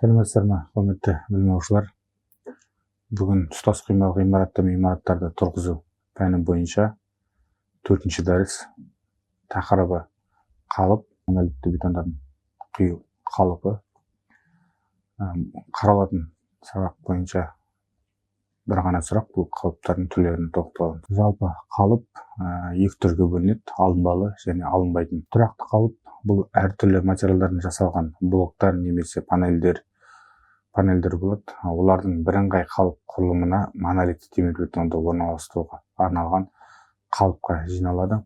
Сәлеметсіздер ме, құрметті білім алушылар! Бүгін тұтас құймалы ғимараттар мен имараттарды тұрғызу пәні бойынша төртінші дәріс, тақырыбы қалып, монолитті бетондарын құю қалпы. Қаралатын сабақ бойынша бір ғана сұрақ, бұл қалыптардың түрлеріне тоқталамыз. Жалпы қалып екі түрге бөлінеді: алынбалы және алынбайтын. Тұрақты қалып — бұл әртүрлі материалдардан жасалған блоктар немесе панельдер болады. Олардың бірыңғай қалып құрылымына монолитті темірбетонды орналастыруға арналған қалыпқа жиналады.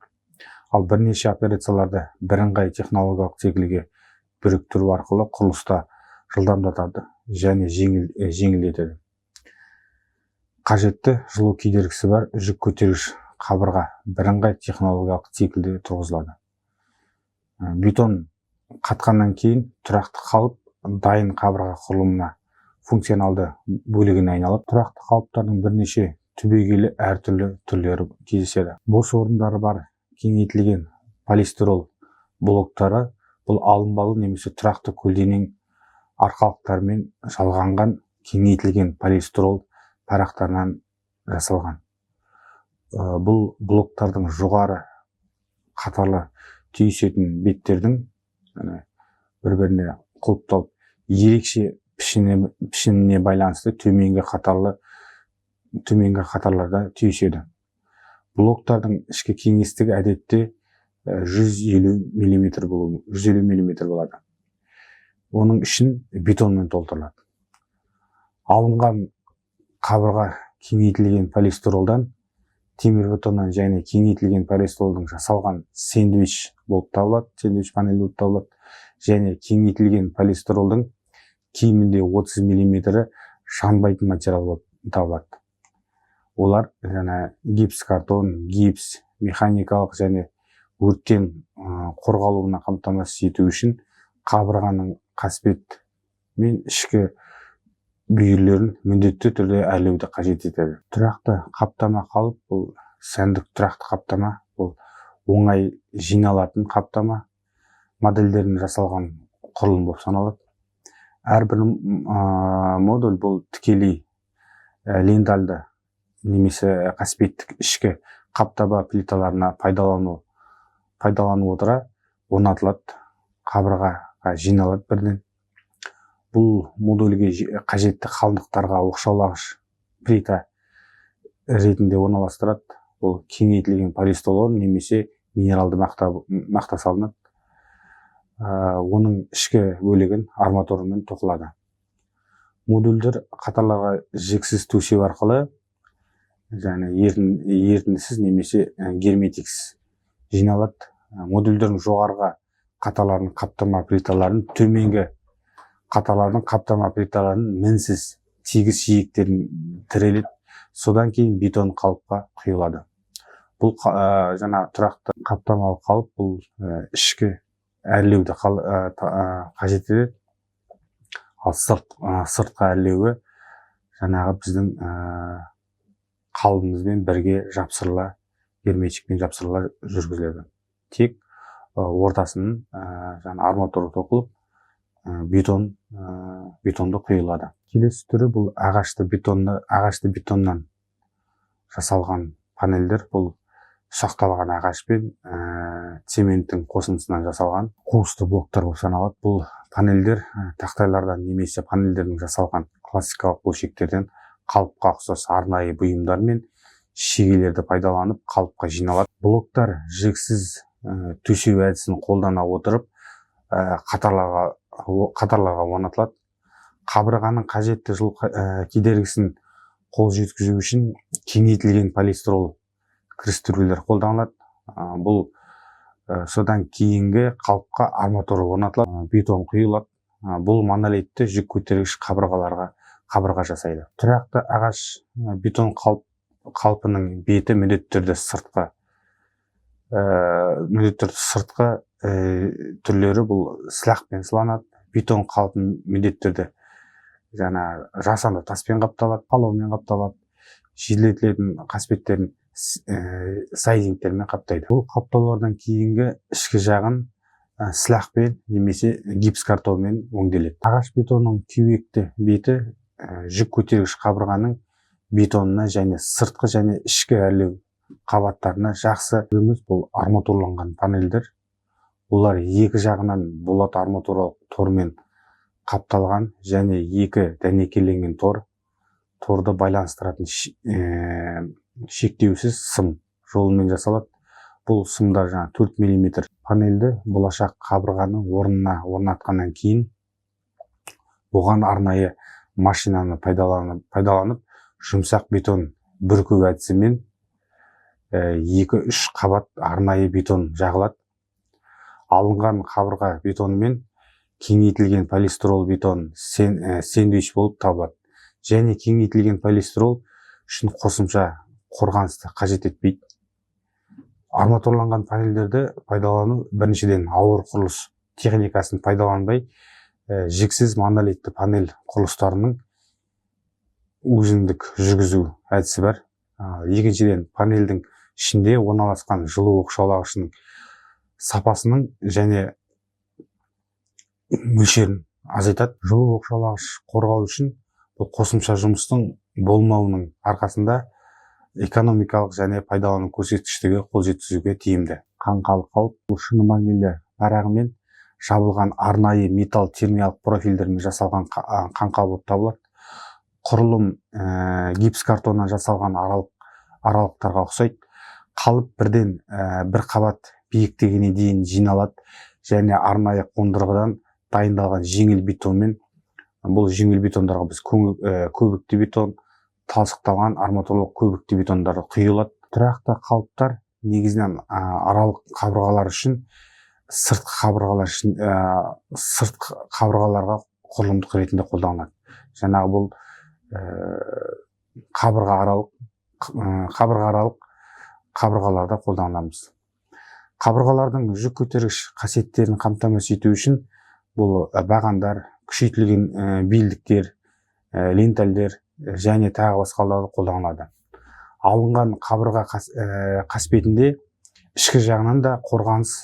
Ал бірнеше операцияларды бірыңғай технологиялық циклге біріктіру арқылы құрылыста жылдамдатады және жеңілдетеді. Қажетті жылу кедергісі бар жүк көтергіш қабырға бірыңғай технологиялық циклде тұрғызылады. Бетон қатқаннан кейін тұрақты қалып дайын қабырға құрылымына функционалды бөлігіне айналып, тұрақты қалыптардың бірнеше түбегейлі әртүрлі түрлері кездеседі. Бос орындары бар кеңейтілген полистирол блоктары — бұл алынбалы немесе тұрақты көлденең арқалықтармен жалғанған кеңейтілген полистирол парақтарынан жасалған. Бұл блоктардың жоғары қатарлы түйісетін беттердің бір біріне құлыпталып, ерекше пішініне байланысты төменгі қатарларда түйіседі. Блоктардың ішкі кеңістігі әдетте 150 миллиметр болуы 150 миллиметр болады, оның ішін бетонмен толтырылады. Алынған қабырға кеңейтілген полистиролдан, темірбетоннан және кеңейтілген полистиролдың жасалған сэндвич болып табылады, сэндвич панель болып табылады және кеңейтілген полистиролдың кемінде 30 миллиметрі жанбайтын материал болып табылады. Олар жаңа гипс картон, гипс, механикалық және өрттен қорғалуына қамтамасыз ету үшін қабырғаның қасбет мен ішкі бүйірлерін міндетті түрде әрлеуді қажет етеді. Тұрақты қаптама қалып — бұл сәндік тұрақты қаптама, бұл оңай жиналатын қаптама модельдерінен жасалған құрылым болып саналады. Әрбір модуль бұл тікелей лентальды немесе қасбеттік ішкі қаптама плиталарына пайдалану отыра орнатылады, қабырғаға жиналады бірден. Бұл модульге қажетті қалыңдықтарға оқшаулағыш плита ретінде орналастырады. Бұл кеңейтілген полистирол немесе минералды мақта салынады. Оның ішкі бөлігін арматурамен тоқылады. Модульдер қатарларға жіксіз төсеу арқылы және ерітіндісіз немесе герметиксіз жиналады. Модульдердің жоғарғы қатарларының қаптама плиталарын төменгі қатарлардың қаптама плиталарын мінсіз тегіс жиектерін тіреледі, содан кейін бетон қалыпқа құйылады. Бұл жаңа тұрақты қаптамалы қалып бұл ішкі әрлеуді қажет етеді, ал сыртқы әрлеуі жаңағы біздің қалыбымызбен бірге жапсырыла, герметикпен жапсырыла жүргізіледі. Тек ортасын жаңа арматура тоқылып, бетонды құйылады. Келесі түрі — бұл ағашты бетоннан жасалған панельдер. Бұл ұсақталған ағаш пен цементтің қосындысынан жасалған қуысты блоктар болып саналады. Бұл панельдер тақтайлардан немесе панельдердің жасалған классикалық бөлшектерден қалыпқа ұқсас арнайы бұйымдар мен шегелерді пайдаланып, қалыпқа жиналады. Блоктар жіксіз төсеу әдісін қолдана отырып, қатарларға орнатылады. Қабырғаның қажетті жылу кедергісін қол жеткізу үшін кеңейтілген полистирол кірістірулер қолданылады. Бұл содан кейінгі қалыпқа арматура орнатылады, бетон құйылады. Бұл монолитті жүк көтергіш қабырғаларға қабырға жасайды. Тұрақты ағаш бетон қалпының беті міндетті түрде сыртқы түрлері бұл сылақпен сыланады. Бетон қалпын міндетті түрде жаңа жасанды таспен қапталады, палаумен қапталады, желдетілетін қасбеттерін сайдингтермен қаптайды. Бұл қаптаулардан кейінгі ішкі жағын сілақпен немесе гипс картонмен өңделеді. Ағаш бетонның кеуекті беті жүк көтергіш қабырғаның бетонына және сыртқы және ішкі әрлеу қабаттарына жақсы. Бұл арматурланған панельдер. Олар екі жағынан болат арматуралық тормен қапталған және екі дәнекерленген торды байланыстыратын шектеусіз сым жолымен жасалады. Бұл сымдар жаңа 4 мм. Панельді болашақ қабырғаның орнына орнатқаннан кейін оған арнайы машинаны пайдаланып жұмсақ бетон бүрку әдісімен 2-3 қабат арнайы бетон жағылады. Алынған қабырға бетонымен кеңейтілген полистирол бетон сэндвич болып табылады және кеңейтілген полистирол үшін қосымша қорғанысты қажет етпейді. Арматурланған панельдерді пайдалану, біріншіден, ауыр құрылыс техникасын пайдаланбай, жіксіз монолитті панель құрылыстарының өзіндік жүргізу әдісі бар. Екіншіден, панельдің ішінде орналасқан жылу оқшаулағышының сапасының және мөлшерін азайтады. Жылу оқшаулағыш қорғау үшін бұл қосымша жұмыстың болмауының арқасында экономикалық және пайдалану көрсеткіштігі қол жеткізуге тиімді. Қаңқалы қалып, бұл шыны магнийлі парағымен жабылған арнайы металл термиялық профильдермен жасалған қаңқа болып табылады. Құрылым гипс картоннан жасалған аралықтарға ұқсайды. Қалып бірден бір қабат биіктігіне дейін жиналады және арнайы қондырғыдан дайындалған жеңіл бетонмен, бұл жеңіл бетондарға біз көбікті бетон, талшықталған арматурлық көбікті бетондар құйылады. Тұрақты қалыптар негізінен аралық қабырғалар үшін, сыртқы қабырғалар үшін, сыртқы қабырғаларға құрылымдық ретінде қолданылады. Жаңағы бұл қабырға аралық қабырғаларда қолданамыз. Қабырғалардың жүк көтергіш қасиеттерін қамтамасыз ету үшін бұл бағандар, күшейтілген белдіктер, лентальдер және тағы басқалары қолданылады. Алынған қабырға қасбетінде ішкі жағынан да қорғаныс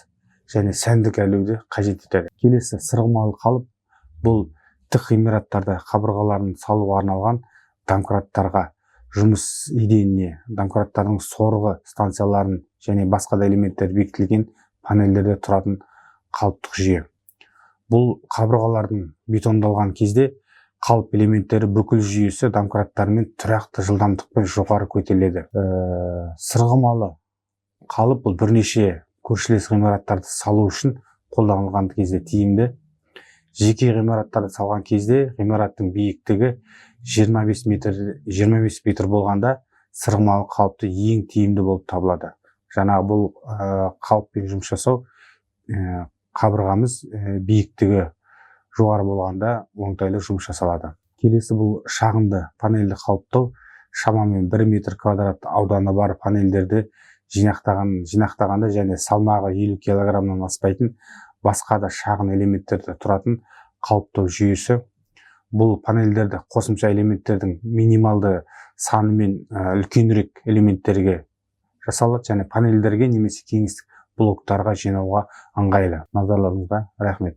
және сәндік әрлеуді қажет етеді. Келесі сырғымалы қалып. Бұл тік ғимараттарда қабырғаларын салуға арналған домкраттарға, жұмыс еденіне, домкраттардың сорғы станцияларын және басқа да элементтер бекітілген панельдерде тұратын қалыптық жүйе. Бұл қабырғалардың бетондалған кезде қалып элементтері бүкіл жүйесі домкраттармен тұрақты жылдамдықпен жоғары көтеріледі. Сырғымалы қалып бұл бірнеше көршілес ғимараттарды салу үшін қолданылған кезде тиімді. Жеке ғимараттарды салған кезде ғимараттың биіктігі 25 метр, 25 метр болғанда сырғымалы қалыпты ең тиімді болып табылады. Жаңағы бұл қалыппен жұмыс жасау қабырғамыз биіктігі жоғары болғанда оңтайлы жұмыс жасалады. Келесі бұл шағынды панельді қалыптау. Шамамен 1 метр квадрат ауданы бар панельдерді жинақтағанда және салмағы 50 килограммнан аспайтын басқа да шағын элементтерді тұратын қалыптау жүйесі. Бұл панельдерді қосымша элементтердің минималды санымен үлкенірек элементтерге жасалады және панельдерге немесе кеңістік блоктарға жинауға ыңғайлы. Назарларыңызға рахмет.